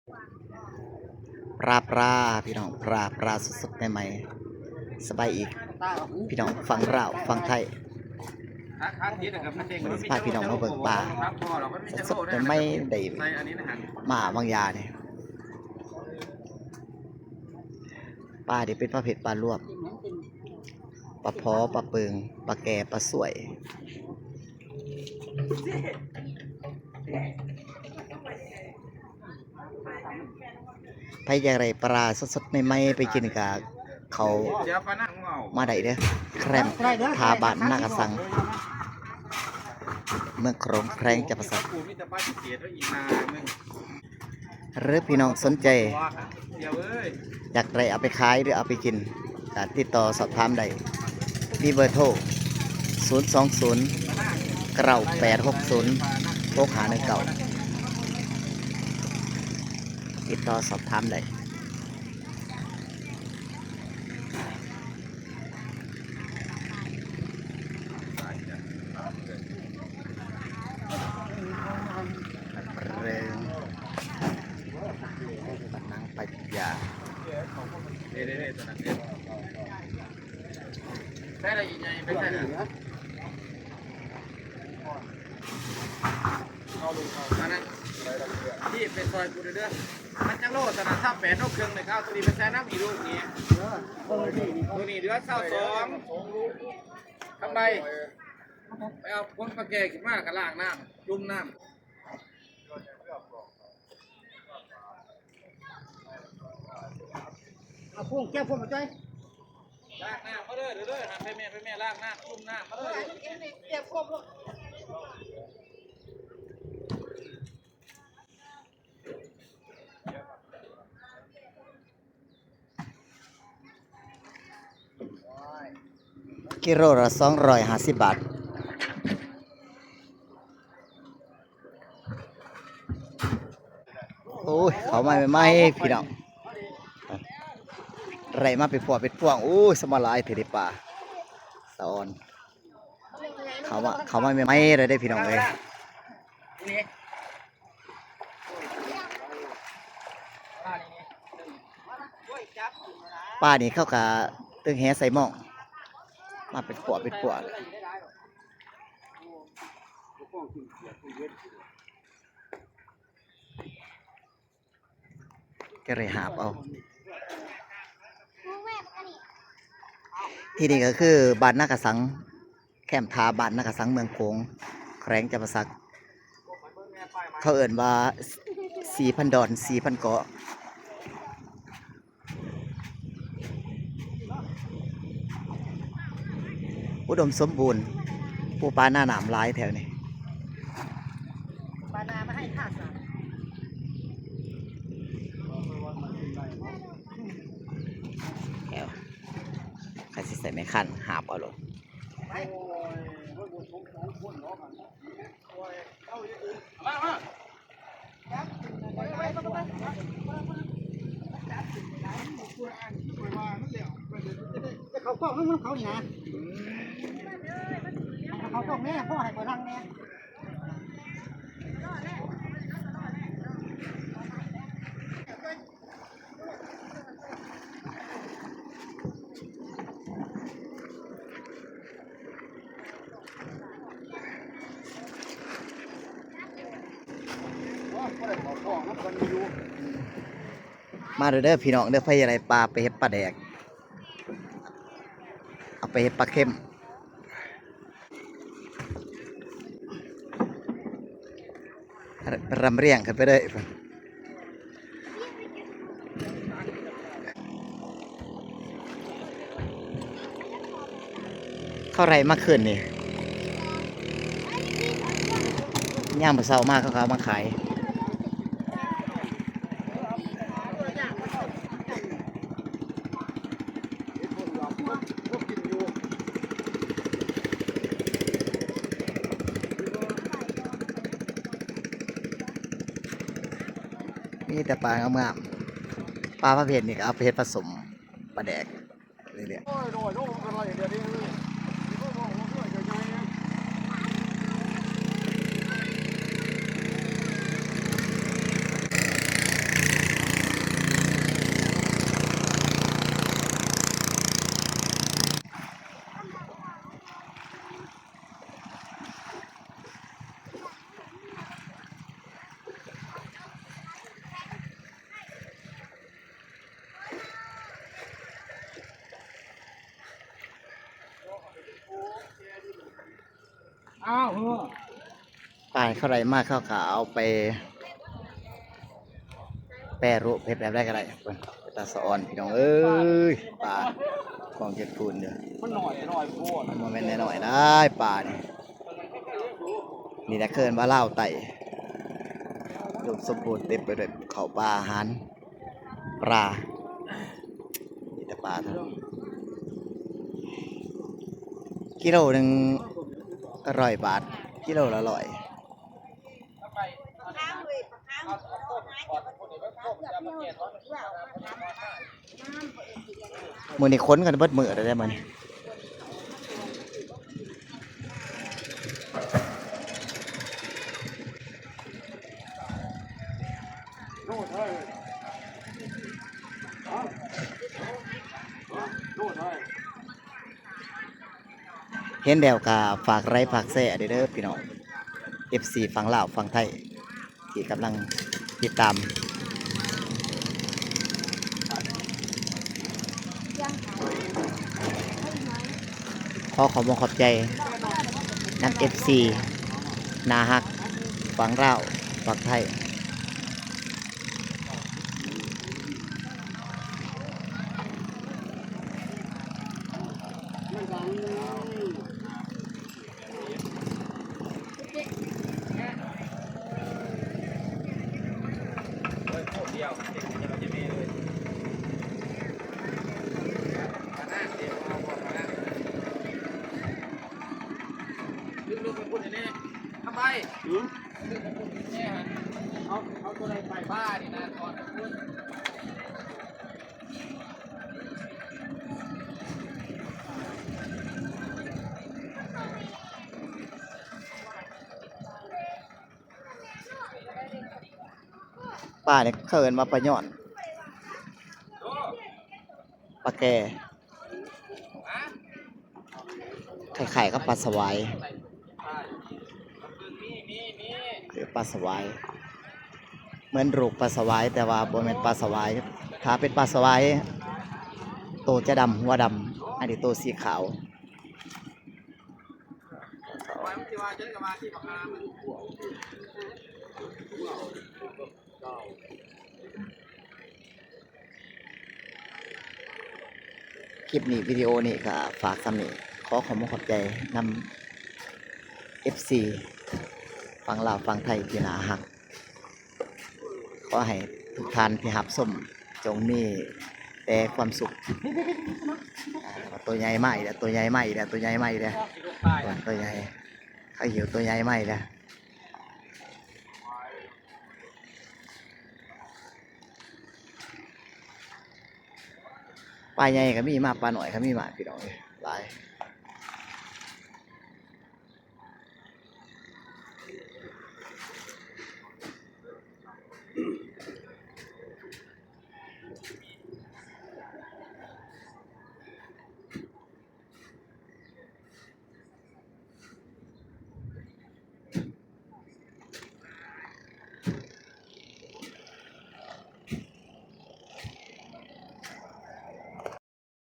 ປາ ປາ ພີ່ນ້ອງ ປາ ປາສົດໆໃໝ່ໆ. ສະບາຍອີກພີ່ນ້ອງຝັ່ງລາວຝັ່ງໄທ. ມື້ນີ້ຊິພາພີ່ນ້ອງມາເບິ່ງປາສົດໆໃໝ່ໆ ໄດ້ມາວາງຢານີ້. ປານີ້ເປັນປະເພດປາລວມ, ປາພໍ, ປາເປິງ, ປາແກ່, ປາສວຍ. ໃຜຢາກໄດ້ປາສົດໆໃໝ່ໆໄປກິນກະເຂົ້າມາໄດ້ເດີ ແຄມທາບ້ານນາກະສັງ ເມືອງໂຂງ ແຂວງຈຳປາສັກ. ຫຼືພີ່ນ້ອງສົນໃຈຢາກໄດ້ເອົາໄປຂາຍ ຫຼືເອົາໄປກິນ ກະຕິດຕໍ່ສອບຖາມໄດ້ ມີເບີໂທ ສູນສອງສູນ ເກົ້າແປດຫົກສູນ ຫົກຫ້າໜຶ່ງເກົ້າ ຕິດຕໍ່ສອບຖາມໄດ້. ເລີ່ມ ບັດນາງໄປຢາ ເດ້ໆໆ ຕົວນັ້ນເດ້ ໃຊ້ລະອີ່ໃຫຍ່ ໄປໃຊ້ລະ ອັນນັ້ນ ທີ່ໄປຊ່ອຍກູເດີ້ ມັນຈັກໂລຊັ້ນນະ ຊາວແປດໂລເຄິ່ງນີ້ ເອົາໂຕນີ້ໄປໃສ່ນຳອີກລູກນີ້ ໂຕນີ້ເຫຼືອຊາວສອງ ຄຳໃບ ໄປເອົາຜົນປາແກ່ຂຶ້ນມາ ແລ້ວກໍລ້າງນ້ຳ ຈຸ່ມນ້ຳ ເອົາພວງ ແກ້ວພວງມາຈ້ອຍ ລ້າງນ້ຳມາເດີ້ ເດີ້ ຫັ້ນ ໄປແມ່ ໄປແມ່ ລ້າງນ້ຳ ຈຸ່ມນ້ຳມາເດີ້ ແກ້ວພວງ. ກິໂລລະສອງຮ້ອຍຫ້າສິບບາດ. ໂອ້ຍ ເຂົ້າມາໃໝ່ໆ ພີ່ນ້ອງ ໄດ້ມາເປັນພວງເປັນພວງ. ໂອ້ຍ ສະມາຫຼາຍແທ້ເດປາ ສະອອນ ເຂົ້າມາ ເຂົ້າມາໃໝ່ໆ ໄດ້ເດ້ ພີ່ນ້ອງເອີຍ. ປານີ້ເຂົາກະຕຶງແຫໃສ່ໝ້ອງ ມາເປັນປົວເປັນປົວ. ຈະໄດ້ຫາບເອົາ. ທີ່ນີ້ກໍຄືບ້ານນາກະສັງ ແຄມທ່າບ້ານນາກະສັງ ເມືອງໂຂງ ແຂວງຈຳປາສັກ. ເຂົາເອີ້ນວ່າ ສີ່ພັນດອນ ສີ່ພັນເກາະ. ອຸດົມສົມບູນ ປູປານານ້ຳຫຼາຍແຖວນີ້ ປານາມາໃຫ້ຂ້າສາ ແຖວ ໃຜຊິໃສ່ໄມ້ຄັນຫາບເອົາໂລດ. ມາ ມາ ຈະເຂົ້າກ້ອງນຳເຂົານີ້ນະ ເຂົ້າກ້ອງແດ່ ພໍໃຫ້ຂ້ອຍນັ່ງແດ່. ມາເດີ ເດີພີ່ນ້ອງເດີ ໃຜຢາກໄດ້ປາໄປເຮັດປາແດກ ເອົາໄປເຮັດປາເຄັມ. ລຳລຽງຂຶ້ນໄປເລີຍ ເຂົາໄລ່ມາຄືນນີ້ ຍາມມື້ເຊົ້າມາເຂົາກໍເອົາມາຂາຍ. ມີແຕ່ປາງາມໆ ປາປະເພດນີ້ກໍເອົາໄປເຮັດປາສົ້ມ ປາແດກເລື້ອຍໆ. ປາເຂົາໄດ້ມາ ເຂົາກໍເອົາໄປແປຮູບເຮັດແບບໃດກໍໄດ້. ເບິ່ງ ເປັນຕາສະອອນ ພີ່ນ້ອງເອີຍ. ປາຂອງເຈັດຄູນເດີ ມັນນ້ອຍ ນ້ອຍໂພດ ມັນບໍ່ແມ່ນນ້ອຍໆ ໄດ໋ປານີ້. ນີ້ແຫຼະເອີ້ນວ່າລາວໃຕ້ ອຸດົມສົມບູນ ເຕັມໄປດ້ວຍເຂົ້າປາອາຫານ ປາ ມີແຕ່ປາເທົ່ານັ້ນ. ກິໂລໜຶ່ງກໍຮ້ອຍບາດ ກິໂລລະຮ້ອຍ. ມື້ນີ້ຄົນກັນເບິດມື້ແລ້ວເດ້ມື້ນີ້. ເຫັນແລ້ວກໍຝາກໄລຄ໌ຝາກແຊເດີ ເດີພີ່ນ້ອງ ເອັຟຊີຝັ່ງລາວຝັ່ງໄທ ທີ່ກຳລັງຕິດຕາມ. ຂໍຂອບອົກຂອບໃຈນຳເອັຟຊີໜ້າຮັກຝັ່ງລາວຝັ່ງໄທ. ປານີ້ເຂົາເອີ້ນວ່າປາຍ້ອນ ປາແກ່ ຄ້າຍໆກັບປາສະຫວາຍ ຄືປາສະຫວາຍ ເໝືອນລູກປາສະຫວາຍ ແຕ່ວ່າບໍ່ແມ່ນປາສະຫວາຍ. ຖ້າເປັນປາສະຫວາຍ ໂຕຈະດຳ ຫົວດຳ ອັນນີ້ໂຕສີຂາວ. ຄລິບນີ້ ວິດີໂອນີ້ກໍຝາກສ່ຳນີ້ ຂໍຂອບອົກຂອບໃຈນຳເອັຟຊີຝັ່ງລາວຝັ່ງໄທທີ່ໜ້າຮັກ. ຂໍໃຫ້ທຸກທ່ານທີ່ຮັບຊົມ ຈົ່ງມີແຕ່ຄວາມສຸກ. ອ່າ ໂຕໃຫຍ່ມາອີກແລ້ວ ໂຕໃຫຍ່ມາອີກແລ້ວ ໂຕໃຫຍ່ມາອີກແລ້ວ ໂຕໃຫຍ່ ເຂົາຫິວໂຕໃຫຍ່ມາອີກແລ້ວ. ປາໃຫຍ່ກໍມີມາ ປານ້ອຍກໍມີມາ ພີ່ນ້ອງເອີຍ ຫຼາຍ.